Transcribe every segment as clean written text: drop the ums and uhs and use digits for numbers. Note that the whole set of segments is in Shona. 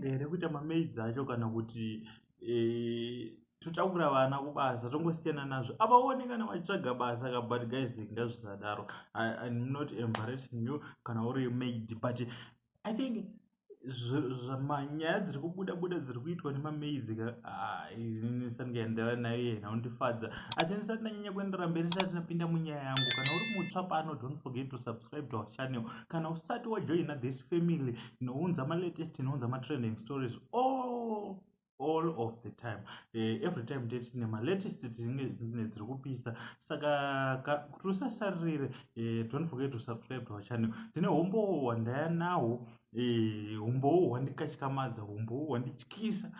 Torega here kuita mamaids acho kana kuti eh, totakura vana kubasa tongosiyana nazvo avaone kana vachitsvaga basa ka but guys ngazvisadaro. I'm not embarrassing you kana uri maid, but I think nyaya dziri kubuda buda dziri kuitwa nemamaids ka, ah, ini ndisati nayo yena undifadza. Asi ndisati ndanyanya kuendera mberi, ndisati ndapinda munyaya yangu, kana uri mutsva pano, don't forget to subscribe to our channel. Kana usati wajoina this family inounza malatest, inounza matrending stories all of the time, every time tine malatest tinenge dziri kupisa. Saka kuti usasarire, don't forget to subscribe to our channel. Ndine umbowo hwandaya nawo, umbowo hwandikatyamadza, umbowo hwandityisa,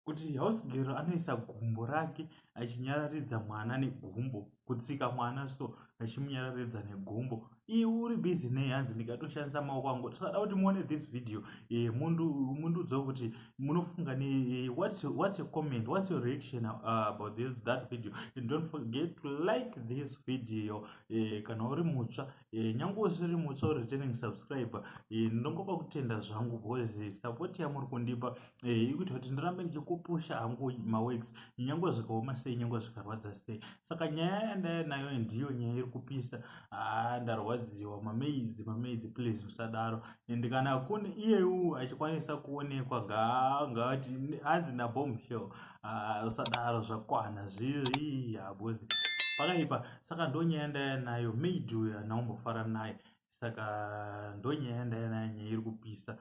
kuti house girl anoisa gumbo rake achinyararidza mwana negumbo, kutsika mwana so achimunyararidza negumbo. Iwe uri busy nei? Hanzi ndingatoshandisa maoko angu. Tisada kuti muone this video, mundiudzewo kuti munofunga ne what's your comment, what's your reaction about that video. And don't forget to like this video kana uri mutsva. Nyange usiri mutsva, uri returning subscriber, ndinongopa kutenda zvangu because support yamuri kundipa ikuita kuti ndirambe ndichikupusha hangu maworks, nyange zvikaoma sei, nyange zvikarwadza sei. Saka nyaya yandaya nayo ndiyo nyaya iri kupisa. Ah, ndarwadziwa. Mamaids, mamaids, please musadaro. And kana kune iyeyu achikwanisa kuonekwa, ngati hanzi nabombshell, usadaro, zvakwana zviri habozi pakaipa. Saka ndo nyaya ndaya nayo. Maid uyu handina kumbofara naye. Saka ndo nyaya ndaya nayo, nyaya iri kupisa.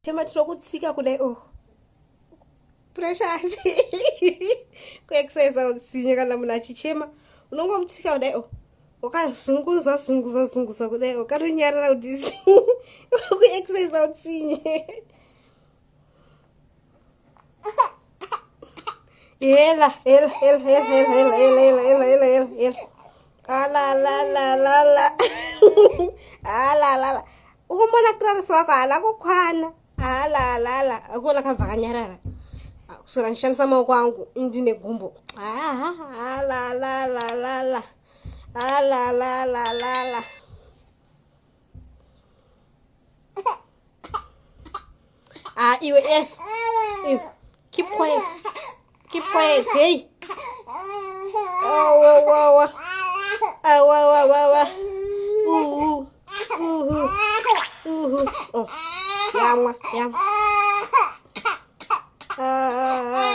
Chema tinokutsika kudai. Oh, Precious, kuexercisa utsinye. Kana munhu achichema, unongomutsika kudai. Oh, wakazunguza zunguza zunguza kudai. Oh, kanonyarara kuti kuexercisa utsinye. Hela hela hela hela hela hela hela hela hela hela hela ala la la la la ala la la. Ukumona Clarence wako haana kukwana. Ala ala ala, akuona kabva kanyarara. Kuswera ndishandisa maoko angu ndine gumbo. Ala la la la la ala la la la la. Ah, iwe, eh, iwe, keep quiet, keep quiet. Hey, oh, oh, oh, oh. Oh, oh, oh, oh. Uhu uhu uhu. Oh, yamwa yamwa. Ah.